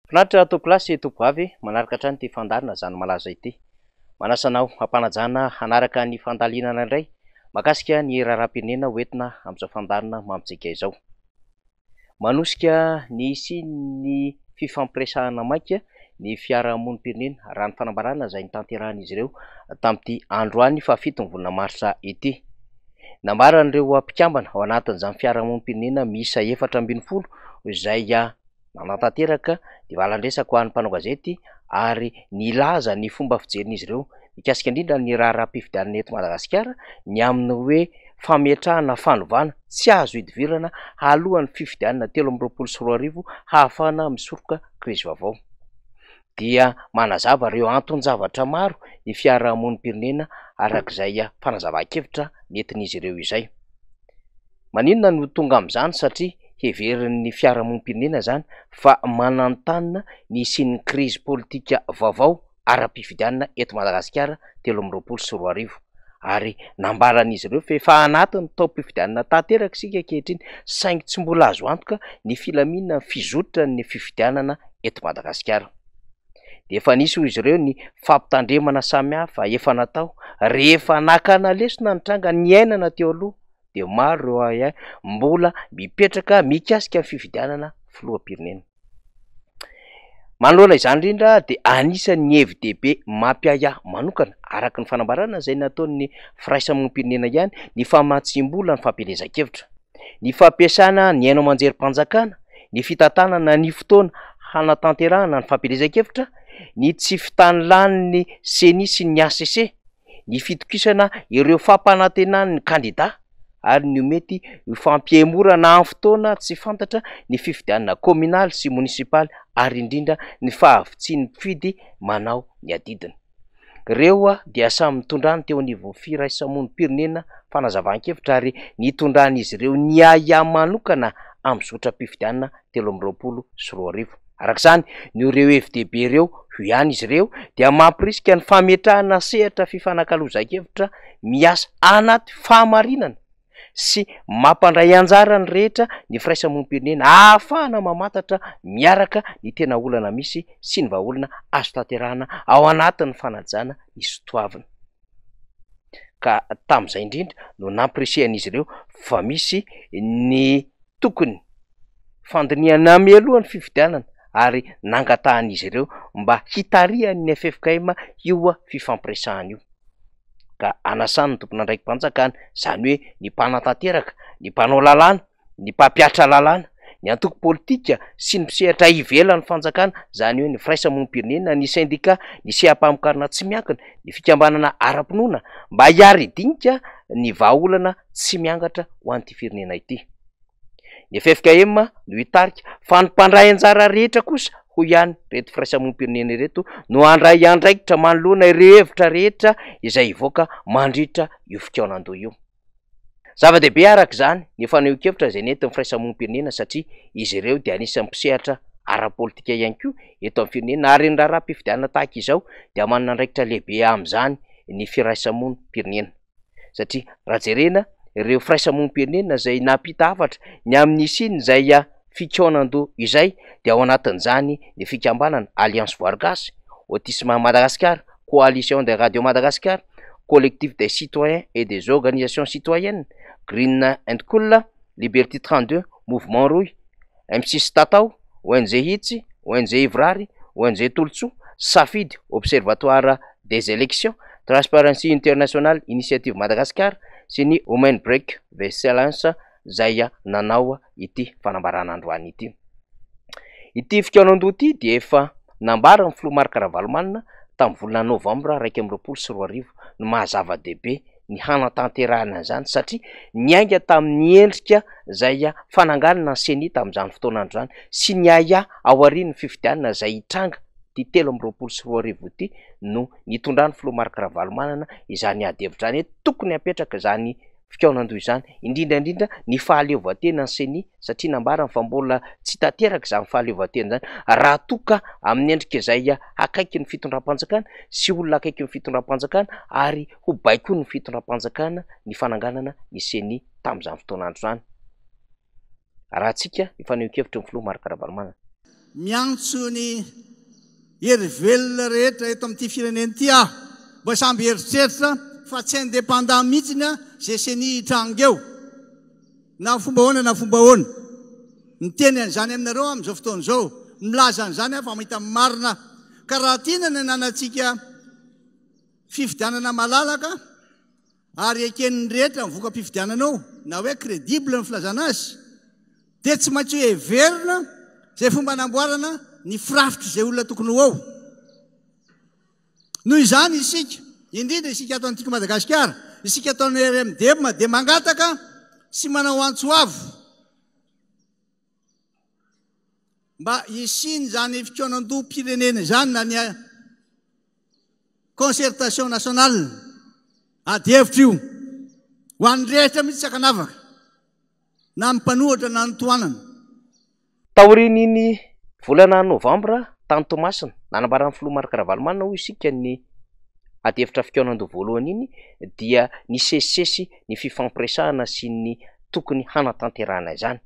Finaritra tompokolahy sy tompokovavy manaraka hatrany ity fandaharana Zany Malaza ity. Manasa anao hampanajana hanaraka ny fandalinana indray mahakasika ny raharaham-pirenena hoentina amin'izao fandaharana mamintsika izao. Manosika ny hisian'ny fifampiresahana maika ny fiarahamonim-pirenena raha ny fanambarana izay notanterahin'izy ireo tamin'ity androany fahafiton'ny volana marsa ity. Nambaran'ireo mpikambana ao anatin'izany fiarahamonim-pirenena miisa 14 izay nanatanteraka ny valan-dresaka ho an'ny mpanao gazety ary nilaza ny fomba fijerin'izy ireo mikasika indrindra ny raharaham-pifidianana eto Madagasikara ny amin'ny hoe fametrahana fanovana tsy azo idivirana alohan'ny fifidianana 2023 hahafahana misoroka krizy vaovao. Dia manazava ireo anton-javatra maro ny fiarahamonim-pirenena arak'izay fanazavan-kevitra nentin'izy ireo izay. Maninona no tonga amin'izany satria heverin'ny fiarahamonim-pirenena izany fa mananontanona ny hisian'ny krizy politika vaovao ara-pifidianana eto Madagasikara 2023 ary nambaran'izy ireo fa efa anatin'ny taom-pifidianana tanteraka isika ankehitriny saingy tsy mbola azo antoka ny filaminan'ny fizotran'ny fifidianana eto Madagasikara. Dia efa nisy hoy izy ireo ny fampitandremana samihafa efa natao rehefa nakana lesona ny tranga niainana teo aloha dia maro ireo ahiahy mbola mipetraka mikasika ny fifidianana filoham-pirenena. Manoloana izany indrindra dia anisan'ny hevi-dehibe mampiahiahy manokana araka ny fanambarana izay nataon'ny firaisamonim-pirenena ihany ny famatsiam-bola ny fampielezan-kevitra, ny fampiasana ny haino aman-jerim-panjakana, ny fitantanana ny fotoana hanatanterahana ny fampielezan-kevitra, ny tsy fitanilan'ny Ceni sy ny hcc, ny fitokisana ireo fampanantenan'ny kandida ary ny ho mety ho fampihemorana amin'ny fotoana tsy fantatra ny fifidianana kaominaly sy monisipaly ary indrindra ny fahavitsian'ny mpifidy manao ny adidiny. Ireo dia samy nitondrany teo anivon'ny firaisamonim-pirenena fanazavan-kevitra ary nitondran'izy ireo ny ahiahy manokana amin'ny zotram-pifidianana 2023. Araka izany, noho ireo hevi-dehibe ireo, hoy ihany izy ireo, dia mampirisika ny fametrahana sehatra fifanakalozan-kevitra miasa anaty fahamarinana sy mampandray anjara ny rehetra ny firaisamonim-pirenena ahafahana mamantatra miaraka ny tena olana misy sy ny vahaolana azo tanterahana ao anatin'ny fanajana ny sotoavina. Ka tamin'izay indrindra no nampirisihan'izy ireo fa misy ny tokony fandinihana mialoha ny fifidianana ary nangatahan'izy ireo mba hitarihan'ny ffkm io fifampiresahana io. Ka anasany ny tompon'andraiki-panjakana, izany hoe ny mpanatanteraka, ny mpanao lalàna, ny mpampihatra lalàna, ny antoko politika sy ny mpisehatra ivelan'ny fanjakana, izany hoe ny firaisamonim-pirenena, ny sendika, ny seha-pamokarana tsy miankina, ny fikambanana ara-pinoana, mba hiara-hidinika ny vahaolana tsy miangatra ho an'ity firenena ity. Ny ffkm no hitarika fa ny mpandray anjara rehetra kosa, hoy ihany ireto firaisamonim-pirenena ireto, no handray andraikitra manoloana ireo hevitra rehetra izay hivoaka mandritra io fikaonandoha io. Zava-dehibe araka izany ny fanehoan-kevitra izay nentin'ny firaisamonim-pirenena satria izy ireo dia anisan'ny mpisehatra ara-politika ihany koa eto amin'ny firenena ary ny raharaham-pifidianana tahaka izao dia manana andraikitra lehibe amin'izany ny firaisamonim-pirenena. Satria raha jerena ireo firaisamonim-pirenena izay nampita hafatra ny amin'ny hisian'izay fikaonandoha izay dia ao anatin'izany ny fikambanana Alliance Voary Gasy, Autisme Madagascar, Coalition des Radios Madagascar, Collectif des Citoyens et des Organisations Citoyennes, Green and Cool, Liberty 32, Mouvement Rohy, M6 Tatao, ONG Hitsy, ONG Ivrary, ONG Tolotsoa, Safidy, Observatoire des Elections, Transparency International Initiative Madagascar sy ny Women Break the Silence izay nanao ity fanambarana androany ity. Ity fikaonandoha ity dia efa nambaran'ny filoha Marc Ravalomanana tamin'ny volana novambra 2021 ny maha zava-dehibe ny hanatanterahana an'izany satria niainga tamin'ny endrika izay fananganana ny Ceni tamin'izany fotoana andro izany sy ny ahiahy aorian'ny fifidianana izay hitranga ity 2023 ity no nitondran'ny filoha Marc Ravalomanana izany ady hevitra izany hoe tokony hapetraka izany fikaonandoha izany, indrindra indrindra ny fahaleovantenan'ny Ceni satria nambarany fa mbola tsy tanteraka izany fahaleovantena izany raha toa ka amin'ny endrika izay akaiky ny fitondram-panjakana sy olona akaiky ny fitondram-panjakana ary ho baikoin'ny fitondram-panjakana ny fananganana ny Ceni tamin'izany fotoan'andro izany. Arahantsika ny fanehoan-kevitry ny filoha Marc Ravalomanana. Miantso ny hery velona rehetra eto amin'ity firenena ity aho mba samby hieritreritra fa tsy indépendant mihitsiny izay ceni hitranga eo na fomba ahoana na fomba ahoana. Miteny an'izany aminareo aho amin'izao fotoana izao, milaza an'izany aho fa mahita ny marina aho. Ka raha tiana ny hananantsika fifidianana malalaka ary eken'ny rehetra ny voka-pifidianana eo na hoe crédible ny filazana azy dia tsy maintsy ho heverina izay fomba anamboarana ny firafitr'izay olona tokony ho ao. Noho izany isika, indrindra isika ato Antiko Madagasikara, isika ato amin'ny RMDM dia mangataka sy manao antso avo mba hisian'izany fikaonandoham-pirenena izany na ny concertation nationale, ady hevitra io, ho an'ny rehetra mihitsy tsy ankanavaka, na ny mpanohitra na ny tohanana. Taorian'iny volana novambra tany Toamasina, nanambaran'ny filoha Marc Ravalomanana hoy isika ny adihevitra fikaonandoha voalohany iny dia nisesisesy ny fifampiresahana sy ny tokony hanatanterahana izany.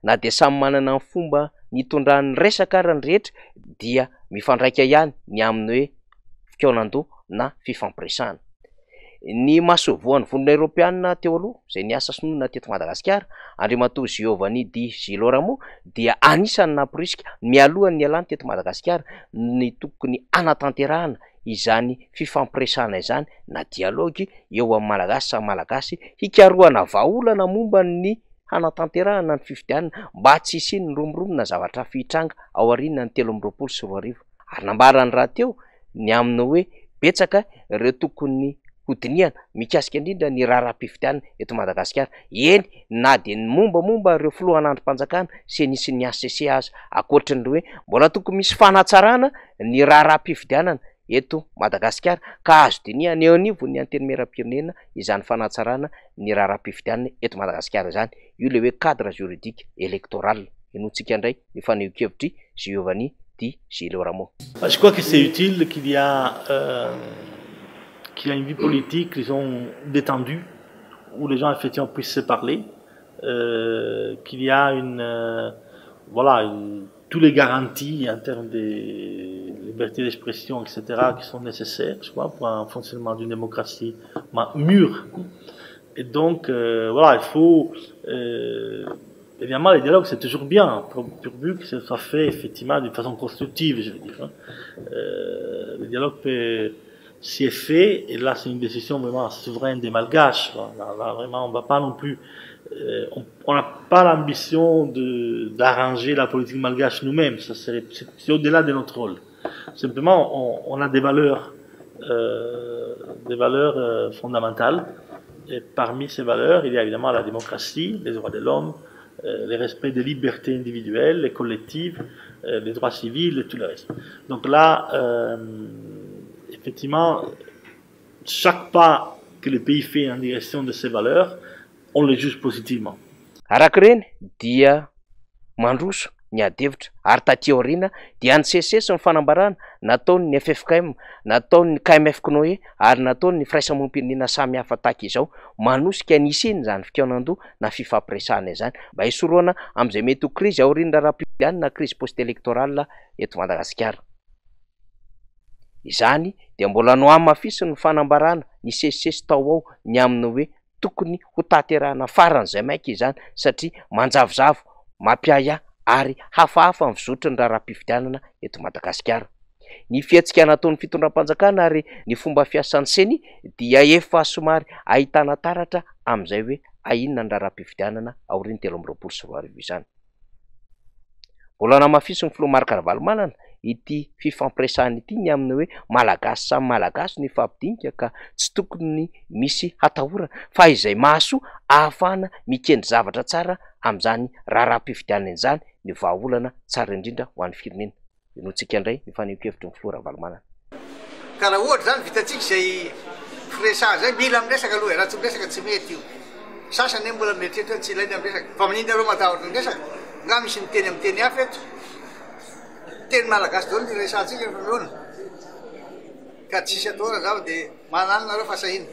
Na dia samy manana ny fomba nitondrany resaka ara ny rehetra dia mifandraika ihany ny amin'ny hoe fikaonandoha na fifampiresahana. Ny masoivohon'ny Vondrona Eoropeanina teo aloha, izay niasa sy nonina teto Madagasikara, Andriamatoa Giovanni Di Girolamo dia anisan'ny namporisika mialohan'ny nialany teto Madagasikara ny tokony hanatanterahana izany fifampiresahana izany na dialogue eo amin'ny Malagasy samy Malagasy hikarohana vahaolana momba ny hanatanterahana ny fifidianana mba tsy hisian'ny romoromo na zavatra hafa hitranga aorian'ny 2023. Ary nambarany rahateo ny amin'ny hoe betsaka ireo tokony hodinihana mikasika indrindra ny raharaham-pifidianana eto Madagasikara, eny na dia ny mombamomba ireo filohan'andrim-panjakana sy ny sy ny HCC aza, ankoatry ny hoe mbola tokony misy fanatsarana ny raharaham-pifidianana eto Madagasikara ka azo dinihana eo anivon'ny Antenimierampirenena izany fanatsarana ny raharaham-pifidianana eto Madagasikara izany, io ilay hoe cadre juridique électoral. Henointsika indray ny fanehoan-kevitr'i Giovanni Di Girolamo. Je crois que c'est utile qu'il y a euh, qu'il y a une vie politique, disons, détendue, où les gens effectivement puissent se parler, euh, qu'il y a une, euh, voilà, une, tous les garanties en termes de liberté d'expression, etc., qui sont nécessaires, je crois, pour un fonctionnement d'une démocratie mûre. Et donc, euh, voilà, il faut... Euh, évidemment, les dialogues, c'est toujours bien, pourvu que ce soit fait effectivement d'une façon constructive, je veux dire. Hein. Euh, le dialogue peut s'y est fait, et là, c'est une décision vraiment souveraine des Malgaches. Là, là vraiment, on va pas non plus... Euh, on n'a pas l'ambition d'arranger la politique malgache nous-mêmes, ça c'est au-delà de notre rôle. Simplement, on, on a des valeurs, euh, des valeurs euh, fondamentales, et parmi ces valeurs, il y a évidemment la démocratie, les droits de l'homme, euh, le respect des libertés individuelles et collectives, euh, les droits civils et tout le reste. Donc là, euh, effectivement, chaque pas que le pays fait en direction de ces valeurs, on le juge positivement. Araka ireny dia mandroso ny adihevitra ary taty aoriana dia nisesisesy ny fanambarana nataon'ny FFKM, nataon'ny KMF CNOE ary nataon'ny firaisamonim-pirenena samihafa tahaka izao manosika ny hisian'izany fikaonandoha na fifampiresahana izany mba hisorohana amin'izay mety ho krizy aorian'ny raharaham-pifidianana na krizy post-électorale eto Madagasikara. Izany dia mbola nohamafisin'ny fanambarana nisesisesy tao ao ny amin'ny hoe tokony ho tanterahana faran'izay maika izany satria manjavozavo, mampiahiahy ary hafahafa ny fizotry ny raharaham-pifidianana eto Madagasikara. Ny fihetsika nataon'ny fitondram-panjakana ary ny fomba fiasan'ny CENI dia efa somary ahitana taratra amin'izay hoe ahinona ny raharaham-pifidianana aorian'ny 2023 izany. Mbola namafisin'ny filoha Marc Ravalomanana ity fifampiresahana ity ny amin'ny hoe Malagasy samy Malagasy no hifampidinika ka tsy tokony misy hatahorana fa izay mahasoa ahafahana mikendry zavatra tsara amin'izany raharaham-pifidianana izany ny vahaolana tsara indrindra ho an'ny firenena. Henointsika indray ny fanehoan-kevitry ny filoha Ravalomanana. Ka raha ohatra izany vitantsika izay firesahana izay, mila miresaka aloha e, raha tsy miresaka tsy mety io. Sasany anie mbola mieritreritra hoe tsy ilaina ny miresaka, fa maninona nareo matahotra ny resaka? Nga misy miteny amin'ny teny hafa eto? Teny malagasy daholo ny resahantsika rehefa mihaona. Ka tsisy atahorana zany fa dia manana nareo fahasahiana.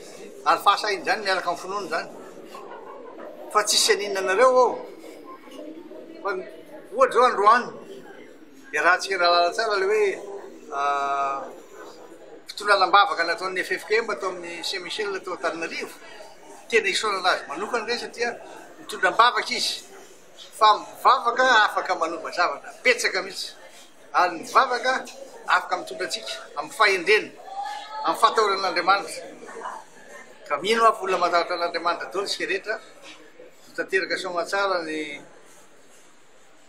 Ary fahasahiana izany miaraka amin'ny finoana izany. Fa tsisy haninona anareo ao. Fa ohatra izao androany. Iarahantsika nahalala tsara ilay hoe fitondrana am-bavaka nataon'ny ffkm tao amin'ny Saint Michel tao Antananarivo. Tena isaorana azy manokana indray satria mitondra am-bavaka izy fa mivavaka afaka manova zavatra betsaka mihitsy ary ny vavaka afaka mitondra antsika amin'ny fahendrena, amin'ny fahatahorana an'Andriamanitra. Ka mino aho fa olona matahotra an'Andriamanitra daholo isika rehetra. Ho tanteraka soamantsara ny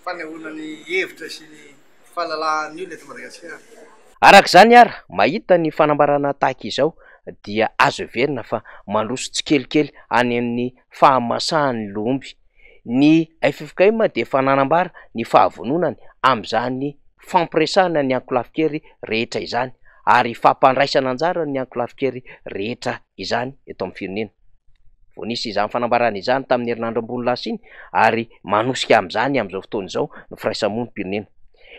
fanehoana ny hevitra sy ny fahalalahan'ny olona eto Madagasikara. Araka izany ary, mahita ny fanambarana tahaka izao dia azo heverina fa mandroso tsikelikely any amin'ny fahamasahan'ny lohomby. Ny ffkm dia efa nanambara ny fahavononany amin'izany fampiresahana ny ankolafin-kery rehetra izany ary fampandraisana anjara ny ankolafin-kery rehetra izany eto amin'ny firenena. Vao nisy izany fanambarana izany tamin'ny herinandro ambony lasa iny ary manosika amin'izany amin'izao fotoana izao ny firaisamonim-pirenena.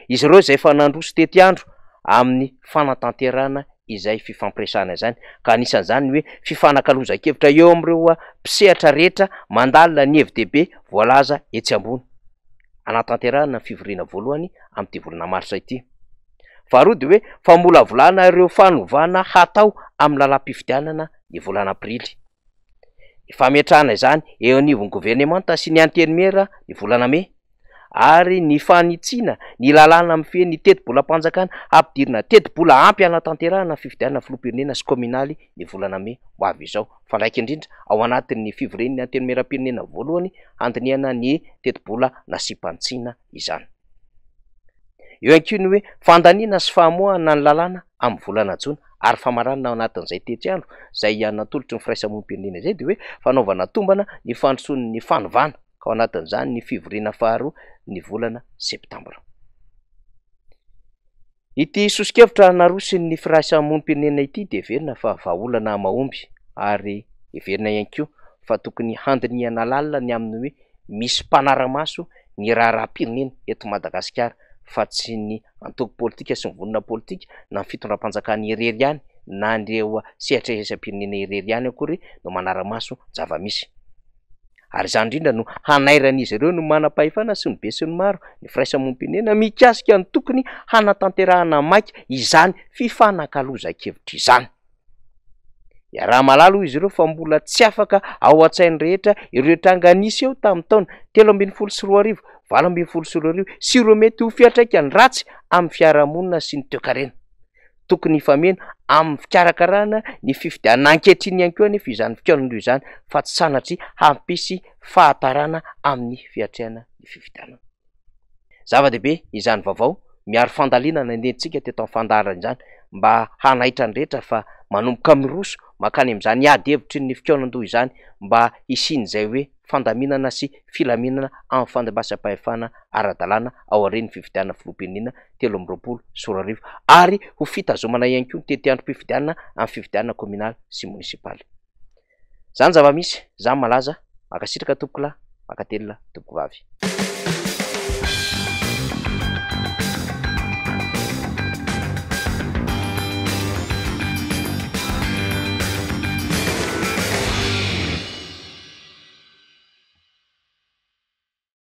Izy ireo izay efa nandroso tetiandro amin'ny fanatanterahana izay fifampiresahana izany ka anisan'izany ny hoe fifanakalozan-kevitra eo amin'ireo mpisehatra rehetra mandalina ny hevi-dehibe voalaza etsy ambony. Hanatanterahana ny fivoriana voalohany amin'ity volana marsa ity. Faharoa dia hoe famolavolana ireo fanovana hatao amin'ny lalam-pifidianana ny volana aprily. Ny fametrahana izany eo anivon'ny governemanta sy ny antenimiera ny volana mey ary ny fanitsiana ny lalàna mifehy ny tetibolam-panjakana hampidirina tetibola ampy hanatanterahana ny fifidianana filoham-pirenena sy kaominaly ny volana mey ho avy izao. Mifandraika indrindra ao anatin'ny fivorian'ny antenimieram-pirenena voalohany handinihana ny tetibola nasiam-panitsiana izany. Eo ihany koa ny hoe fandaniana sy famoahana ny lalàna amin'ny volana jona ary famaranana ao anatin'izay tetiandro izay natolotry ny firaisamonim-pirenena izay dia hoe fanaovana tombana ny fandrosoan'ny fanovana ka ao anatin'izany ny fivoriana faharoa ny volana septambra. Ity soso-kevitra narosin'ny firaisamonim-pirenena ity dia heverina fa vahaolana mahomby ary heverina ihany koa fa tokony handinihana lalina ny amin'ny hoe misy mpanara-maso ny raharaham-pirenena eto Madagasikara fa tsy ny antoko politika sy ny vondrona politika na ny fitondram-panjakana irery ihany na ireo sehatra iraisam-pirenena irery ihany akory no manara-maso ny zava-misy. Ary izany indrindra no hanairan'izy ireo ny manam-pahefana sy ny besinimaro, ny firaisamonim-pirenena mikasika ny tokony hanatanterahana maika izany fifanakalozan-kevitra izany. Iaraha-mahalala hoy izy ireo fa mbola tsy afaka ao an-tsain'ny rehetra ireo tranga niseho tamin'ny taona 2013, 2018 sy ireo mety ho fiantraikany ratsy amin'ny fiarahamonina sy ny toekarena. Tokony hifameno amin'ny fikarakarana ny fifidianana ankehitriny ihany koa anefa izany fikaonandoha izany fa tsy sanatria hampisy fahatarana amin'ny fiatrehana ny fifidianana. Zava-dehibe izany vaovao miaro fandalinana nentintsika teto amin'ny fandaharana izany mba hanaitra ny rehetra fa manomboka miroso mankany amin'izany ady hevitry ny fikaonandoha izany mba hisian'izay hoe fandaminana sy filaminana amin'ny fandimbasan-pahefana ara-dalàna aorian'ny fifidianana filoham-pirenena 2023 ary ho fitazomana ihany koa ny tetiandrom-pifidianana amin'ny fifidianana kaominaly sy monisipaly. Izany zava-misy, izany malaza, mankasitraka tompokolahy, mankatelina tompokovavy.